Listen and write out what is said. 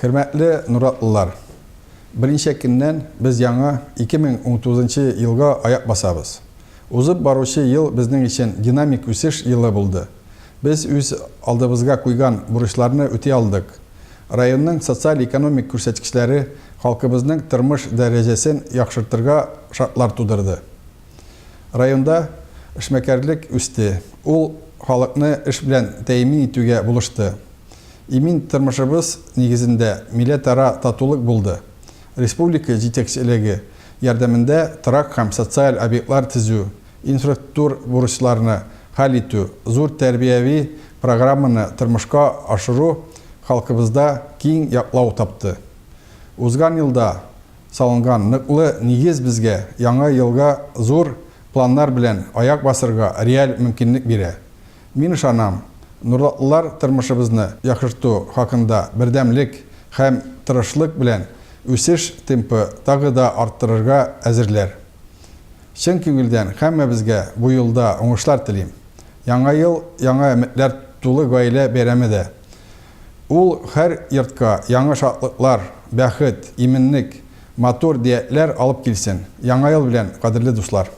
Хөрмәтле нуратлылар! Берничә көннән без яңа 2019 нчы елга аяк басабыз. Узып баручы ел безнең өчен динамик үсеш елы булды. Без үз алдыбызга куйган бурычларны үти алдык. Районның социаль-экономик күрсәткечләре халкыбызның тормыш дәрәҗәсен яхшыртырга шартлар тудырды. Районда эшмәкәрлек үсте, ул халыкны эш белән тәэмин итүгә булышты. Имин тормышыбыз нигезендә милләтара татулык булды. Республика җитәкчелеге ярдәмендә торак һәм социаль объектлар төзү, инфраструктур бурычларны хәл итү, зур тәрбияви программаны тормышка ашыру халкыбызда киң яклау тапты. Узган елда салынган ныклы нигез безгә яңа елга зур планнар белән аяк басырга реаль мөмкинлек бирә. Мин ышанам, нурлатлылар тормышыбызны яхшырту хакында бердәмлек һәм тырышлык белән үсеш темпы тагы да арттырырга әзерләр. Чын күңелдән һәммәбезгә бу юлда уңышлар телим. Яңа ел, яңа өметләр тулы гаилә бәйрәме дә. Ул һәр йортка яңа шатлыклар, бәхет, иминлек, матур диятләр алып килсен. Яңа ел белән, кадерле дуслар!